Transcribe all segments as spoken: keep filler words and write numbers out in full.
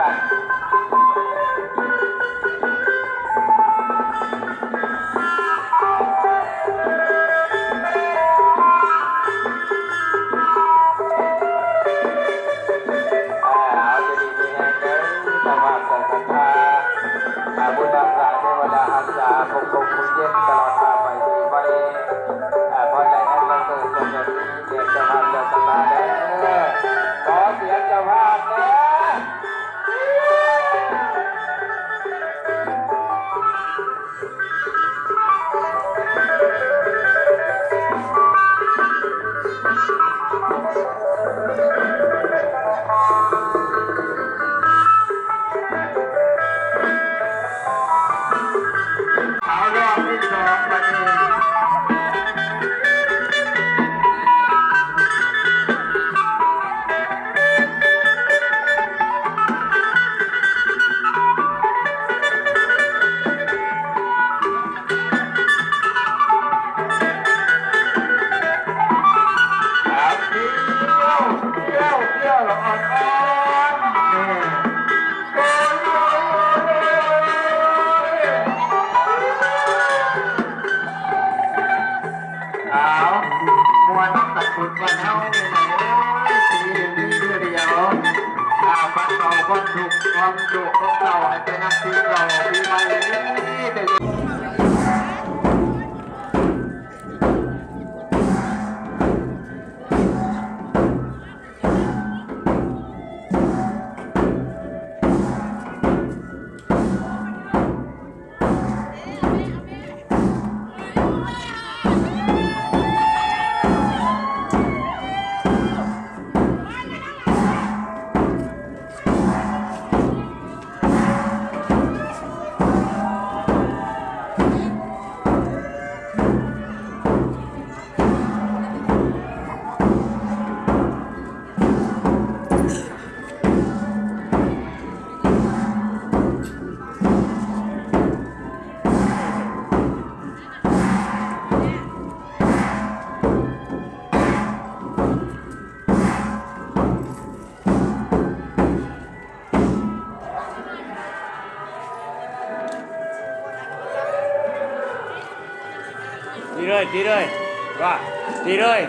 เอาอยู่ดีมีแฮงเด้อ เจ้าภาพเจ้าศรัทธา อ่า บุญรักษาเทวดาอาสาปกครองบุญเย็นตลอดมาไปปีใหม่ อ่า ขอให้ได้อันประเสริฐจงมีแด่เจ้าภาพเจ้าศรัทธาเด้อ ขอเสียงเจ้าภาพเด้อ เอารอบที่สองบัดนี้ ครับ เที่ยว เที่ยว เที่ยวละอ่อนๆ นี่ เอา ม่วนนำกันบุญบ้านเฮานี่นะ โอ้ย ปีหนึ่งมีเทื่อเดียว อ่า ปัดเป่าความทุกข์ความโศกของเก่า ให้ไปนับปีเก่าปีใหม่นี่เด้อ ตีเลย ตีเลย ว่า ตีเลย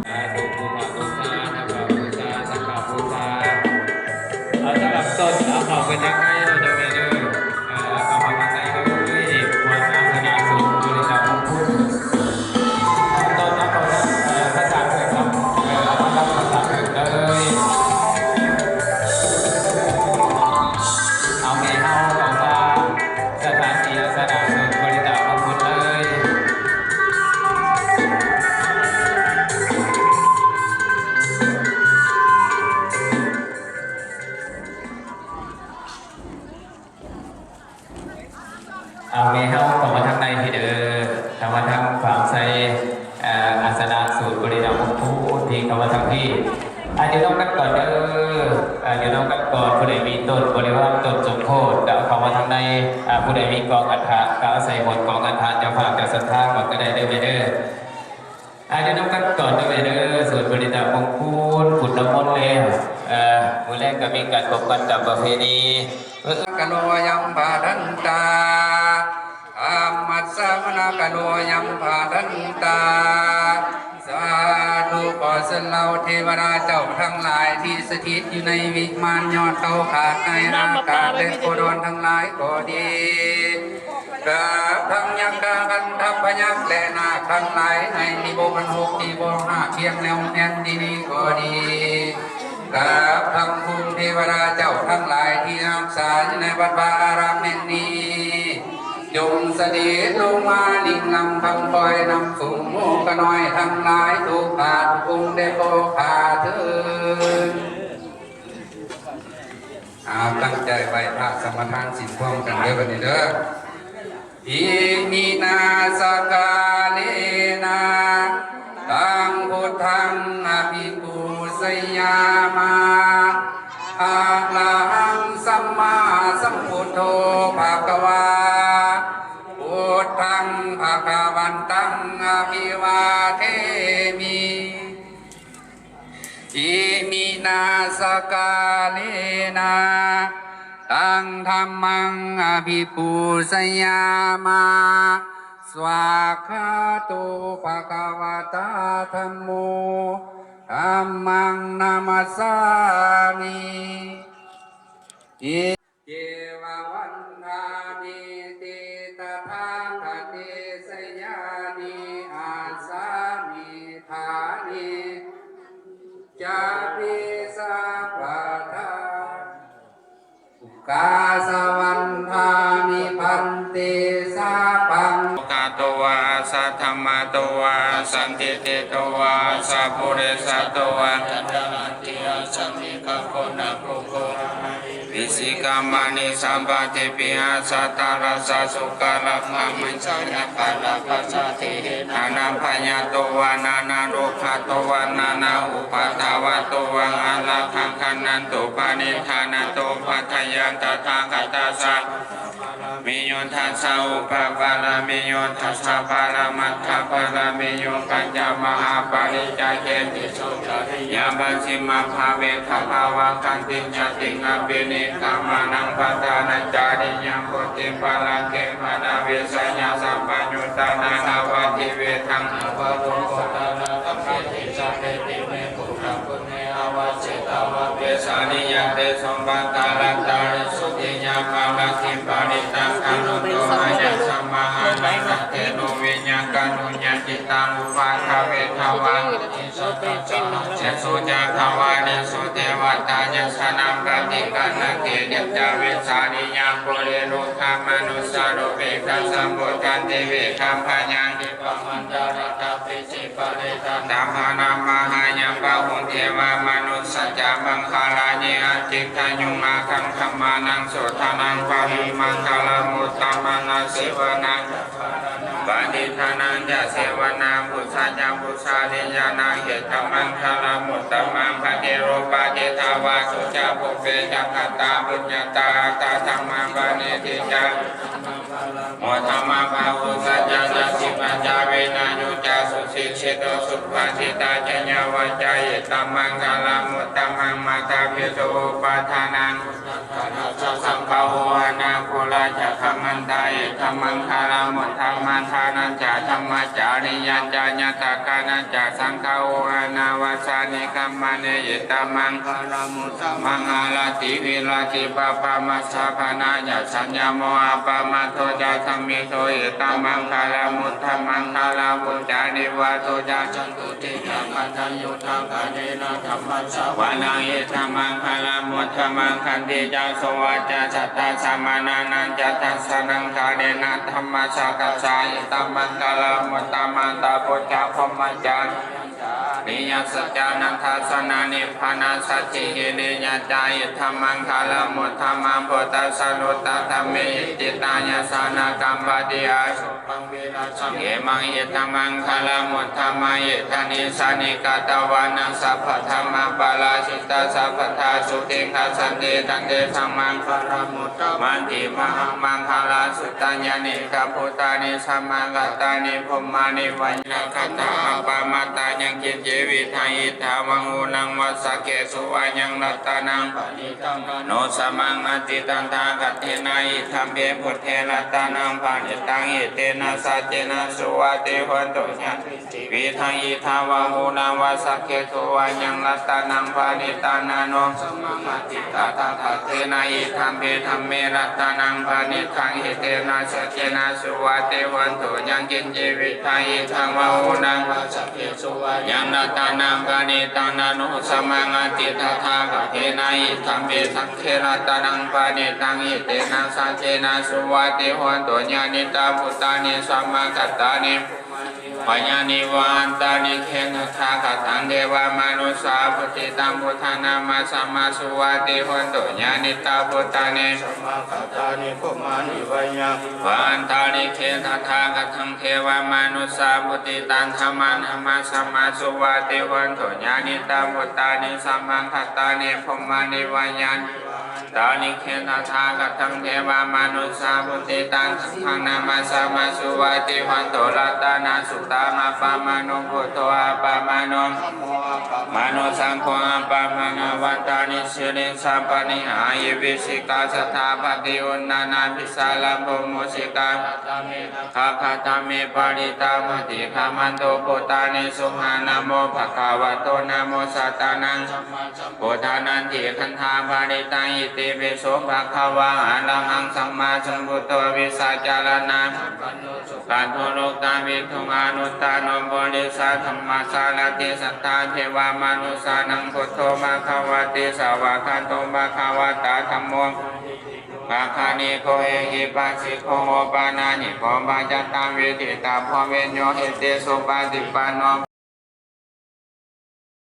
สาธุ พุทธบูชา ธรรมบูชา สังฆบูชา เอาสำหรับต้น เอาเข้าไปทางในเลยเด้อแม่เด้อ เออ เอาเข้ามาทางในเลย ควรอาสนะสูง บริจาคของพุทธ ต้นเอาเข้าทาง เออ พระสาฆ์เลยครับ เออ เอามารับพระสาฆ์เลย เอาแม่เฮาเข้ามา สถานที่อาสนะสูง บริจาคของพุทธเลย เอาแม่เฮาเข้ามาทางในพี้เด้อ เข้ามาทางฝั่งซ้าย เอ่อ อาสนะสูง บริจาคของพุทธ เข้ามาทางพี้ อ่ะ อยู่นำกันก่อนเด้อ อ่ะ อยู่นำกันก่อน ผู้ใดมีต้นบริวาร ต้นสมโพธิ ก็เอาเข้ามาทางใน อ่ะ ผู้ใดมีกองอัฐะ ก็เอาใส่หมดกองอัฐะ เจ้าภาพเจ้าศรัทธาก่อนก็ได้เด้อแม่เด้อ อ่ะ อยู่นำกันก่อนเด้อแม่เด้อ สวดปริตรมงคล บุญน้ำมนต์แล้ว เอ่อ มื้อแลงก็มีการพบกันตามประเพณี กะโล ยัง bhadantā ธัมมัสสะ มะนะกะโล ยัง bhadantā สาธุ ขอเชิญเหล่าเทวดาเจ้าทั้งหลายที่สถิตอยู่ในวิมานยอดเขาขาดในอากาศและโคดรทั้งหลายก็ดี กับทั้งยักษ์คันธัพพยักษ์และนาคทั้งหลายในทิวพันหก ทิวห้า เพียงแนวแผ่นดินนี้ก็ดี กับทั้งภูมิเทวดาเจ้าทั้งหลายที่รักษาอยู่ในวัดวาอารามแห่งนี้ จงเสด็จลงมาหนุนนำทั้งคอยนำฝูงหมู่ข้าน้อยทั้งหลายทุกท่านทุกองค์ได้โปรดข้าเถิด เอาตั้งใจไหว้พระสมาทานศีลพร้อมกันเด้อบัดนี้เด้อ Iminā sakkārena taṃ buddhaṃ abhipūjayāma. Arahaṃ sammāsambuddho bhagavā taṃ abhivādemi. Iminā sakkārena taṃ dhammaṃ abhipūjayāma. Svākkhāto bhagavatā dhammo, dhammaṃ namassāmi. Iccevaṃ vandāmi tathāgate sayane āsane ṭhāne cāpi sabbadā. Ukāsa vandāmi bhante sabbaṃ. Lokato vā asaddhammato vā asandiṭṭhito vā asapurisato vā asammikhammaṃ sabbaṭṭhipi asattharassassukalakkhaṃ. Nānābhayato vā nānārogāto vā nānāupaddavato vā ārakkhaṃ gaṇhantu paṇidhānato. Paccayaṃ tathāgatassa miyo dasa upapāramiyo dasa paramattha pāramiyo pañca mahāpariccāge tisso cariyā pacchimabhave gabbhāvakkantiṃ jātiṃ abhinikkhamanaṃ padhānacariyaṃ bodhipallaṅke māravijayasampayuttādānabadhivedhaṃ navalokuttaradhammeti sabbepime buddhaguṇe āvajjitvā vesāliyā tesopakārantarī sotthiyā mārātiparitaṃ karonto mayā samāharaṃ na teno viññakkhaṇo ñācittaṃ upaddave tvā tesu cakkavāḷesu devatā yassāṇaṃ paṭiggaṇhanti yañca vesāliyā pure rogāmanussadubbhikkhasambhūtantividhaṃ bhayaṃ khippamantaradhāpesi parittaṃ taṃ bhaṇāma he. Bahū devā manussā ca maṅgalāni acintayuṃ ākaṅkhamānā sotthānaṃ brūhi maṅgalamuttamaṃ. Asevanā ca bālānaṃ paṇḍitānañca sevanā pūjā ca pūjanīyānaṃ etammaṅgalamuttamaṃ. Paṭirūpadesavāso ca pubbe ca katapuññatā attasammāpaṇidhi ca uttamaṃ. Bahū saccā sacchi pañca vinayo ca susikkhito subhāsitā ca yā vācā etammaṅgalamuttamaṃ. Mātāpituupaṭṭhānaṃ puttadārassa saṅgaho anākulā ca kammantā etammaṅgalamuttamaṃ. Dānañca dhammacariyā ca ñātakānañca saṅgaho anavajjāni kammāni etammaṅgalamuttamaṃ. Āratī viratī pāpā majjapānā ca saññamo appamādo ca dhammesu etammaṅgalamuttamaṃ. Gāravo ca nivāto ca santuṭṭhī ca kataññutā kālena dhammassavanaṃ etammaṅgalamuttamaṃ. Khantī ca sovacassatā samaṇānañca dassanaṃ kālena dhammasākacchā etammaṅgalamuttamaṃ. Tapo ca brahmacariyañca ariyasaccāna dassanaṃ nibbānasacchikiriyā ca etammaṅgalamuttamaṃ. Phuṭṭhassa lokassāsane ṭhitā yassa na kampati aso imaṃ etammaṅgalamuttamaṃ. Etādisāni katvāna sabbatthamaparājitā sabbattha sotthiṃ gacchanti tantesaṃ maṅgalamuttamanti. Mahāmaṅgalasuttaṃ. Yānīdha bhūtāni samāgatāni bhummāni vā yakkhā appamattā yaṅkiñci vittaṃ idha vā huraṃ vā saggesu vā yaṃ ratanaṃ paṇītaṃ no samaṃ atthi tathāgatena idampi buddhe ratanaṃ paṇītaṃ etena saccena suvatthi hotu. Yaṅkiñci vittaṃ idha vā huraṃ vā saggesu vā yaṃ ratanaṃ paṇītaṃ na no samaṃ atthi tathāgatena idampi dhamme ratanaṃ paṇītaṃ etena saccena suvatthi hotu. Yaṅkiñci vittaṃ idha vā huraṃ vā saggesu vā yaṃ ratanaṃ paṇītaṃ na no samaṃ atthi tathāgatena idampi saṅghe ratanaṃ paṇītaṃ etena saccena suvatthi hotu. Yānīdha bhūtāni samāgatāni bhummāni vā yāni va antalikkhe tathāgataṃ devamanussapūjitaṃ buddhaṃ namassāma suvatthi hotu. Yānīdha bhūtāni samāgatāni bhummāni vā yāni va antalikkhe tathāgataṃ devamanussapūjitaṃ dhammaṃ namassāma suvatthi hotu. Yānīdha bhūtāni samāgatāni bhummāni vā yāni Talikkhe tathāgataṃ devamanussapūjitaṃ saṅghaṃ namassāma suvatthi hotu. Ratanasuttaṃ. Appamāṇo buddho, appamāṇo dhammo, appamāṇo saṅgho, appamāṇavantāni siriṃsapāni ahi vicchikā satapadī uṇṇānābhisaraṇo mūsikā. Katame parittaṃ paṭikkamantu bhūtāni. Sukhā namo bhagavato, namo sattannaṃ buddhānaṃ. Tikkhaṃ parittaṃ. Itipi so bhagavā arahaṃ sammāsambuddho vijjācaraṇasampanno sugato lokavidū anuttaro purisadammasārathi satthā devamanussānaṃ buddho bhagavāti. Svākkhāto bhagavatā dhammo akāliko ehipassiko opanayiko paccattaṃ veditabbo viññūhīti. Supaṭipanno